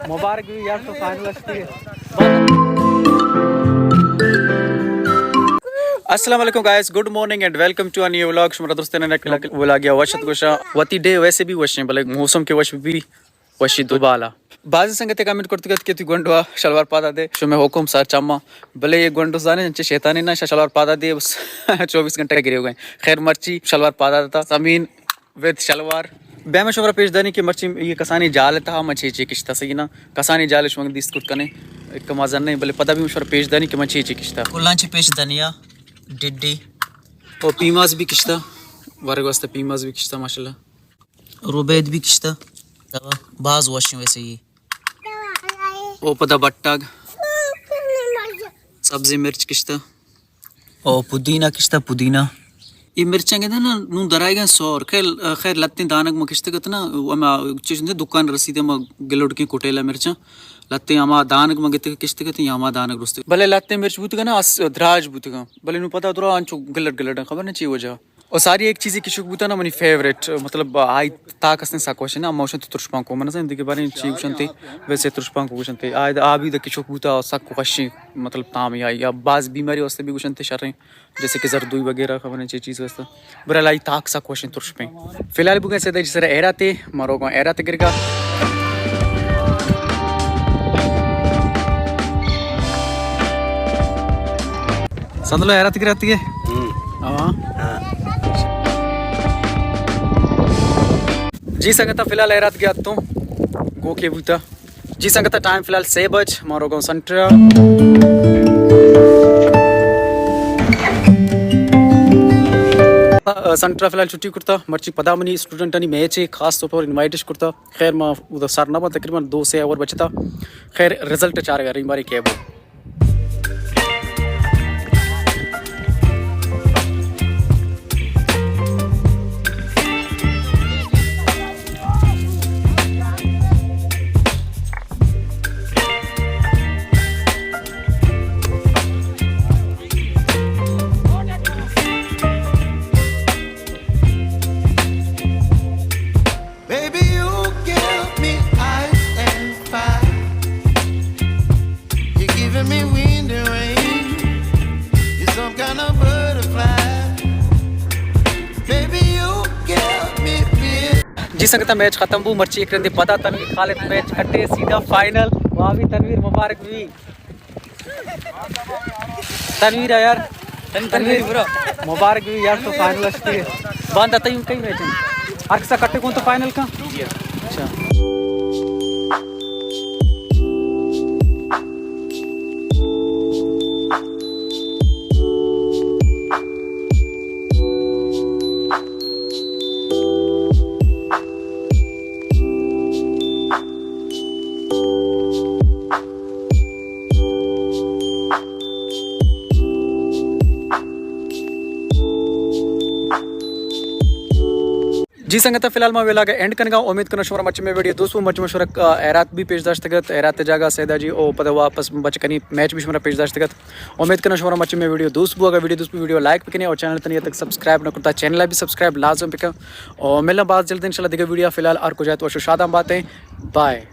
مبارک بی یار، تو فائنل اشتی۔ السلام علیکم guys, good morning and welcome to a new vlog. شمارا درستین ولاگ یا وشت گوشا۔ وتی ڈے ویسے بھی وشیں، بلے موسم کے وش بھی وشی دو بالا۔ بعضی سنگتے کمنٹ کرتگ ات کہ تو گونڈو ءَ شلوار پادا دے، شمے حکم سر چما۔ بلے یہ گونڈو زانے انچے شیطانے نا، شلوار پادا دے بس چوبیس گھنٹہ گرے ہو گئے۔ خیر مرچی شلوار پادا داتا، سمین وتھ شلوار۔ بیا من شمارا پیش دانی کہ مرچی یہ کسانی جال تہا من چی چی کشتا، صحیح نا؟ کسانی جال شما دیست کت کنے، ایک مزن نہیں، بلے پدا بھی من شمارا پیش دانی کہ من چی چی کشتا۔ کلان چی پیش دانیا، ڈڈی۔ او پیماز بھی کشتا، ورگ واسطہ پیماز بھی کشتا ماشاءاللہ۔ روبید بھی کشتا، باز وشیں ویسے یہ۔ او پدا بٹاگ، سبزی مرچ کشتا۔ او پودینہ کشتا، پودینہ۔ یہ مرچاں گندے نا، نوں درائیگاں سور۔ خیر، خیر لتیں دانگ ما کشتگ ات نا، ہما چیز دکان رسیدے ما گلوڑکیں کوٹیلا مرچاں۔ لتیں ہما دانگ ما گتگ کشتگ ات، ہما دانگ رستگ۔ بلے لتیں مرچ بوتگا نا، اس دراج بوتگا۔ بلے نوں پدا درا انچو گلڑ گلڑ، خبر نہ چی وجہ۔ اور ساری ایک چیزی کشوک بوتا نا منی فیوریٹ، مطلب آئی تاک استیں سک وشیں نا، اما گوشنتے ترشپانکو، من نزاناں دگہ باریں چی گوشنتے، ویسے ترشپانکو گوشنتے۔ آئی آبی دا کشوک بوتا سک وشیں، مطلب تامی آئی، یا باز بیماری واسطے بھی گوشنتے شریں، جیسے کہ زردوئی وغیرہ خبریں چی چیز واسطے۔ برحال آئی تاک سک وشیں ترشپیں۔ فی الحال بوگیں سیدھا جی سر ایراتے، ما روگاں ایرات گرگا۔ سدلو ایرات گرات گے؟ ہاں۔ جی سنگتا، فی الحال ایرات گیا تو گو کے بوتا۔ جی سنگتا، ٹائم فی الحال سے بج، ما روگاں سنٹرا۔ سنٹرا فی الحال چھٹی کرتا، مرچی پدا منی اسٹوڈنٹانی میچ ہے، خاص طور پر انوائٹش کرتا۔ خیر ما ادا سر نہ باں، تقریباً دو سے اوور بچتا۔ خیر رزلٹ چارگا رہی مارے Cabo. Baby, you give me ice and fire. You're giving me wind and rain. You're some kind of butterfly. Baby, you give me fear. جی سنگتا، میچ ختم بو، مرچی ایک رندے پدا تنویر خالد میچ کٹے سیدھا فائنل۔ واہ بھی تنویر، مبارک بھی۔ تنویر یار، تنویر برو۔ مبارک بھی یار، تو فائنل اشتی ہے۔ باندا تئی کئی میچ ہیں؟ ہر کسا کٹے کون تو فائنل کا؟ اچھا۔ جی سنگت، فی الحال ما ولاگ اینڈ کنگا۔ امید کناں شمارا مرچی مئے ویڈیو دوست بو۔ مرچی ما شمارا، آ، ایرات بھی پیش داشتگت، ایرات جاگہ سیدا جی او پدا واپس بچکانی میچ بھی شمارا پیش داشتگت۔ امید کناں شمارا مرچی مئے ویڈیو دوست بو۔ اگر ویڈیو دوست بو، ویڈیو لائک بکنے اور چینل تنی تک سبسکرائب نہ کرتا، چینل بھی سبسکرائب لازم بکن۔ اور ملنا بہت جلد انشاءاللہ دیگہ ویڈیو۔ فی الحال ہر کجا تو شاداں باتیں۔ بائے۔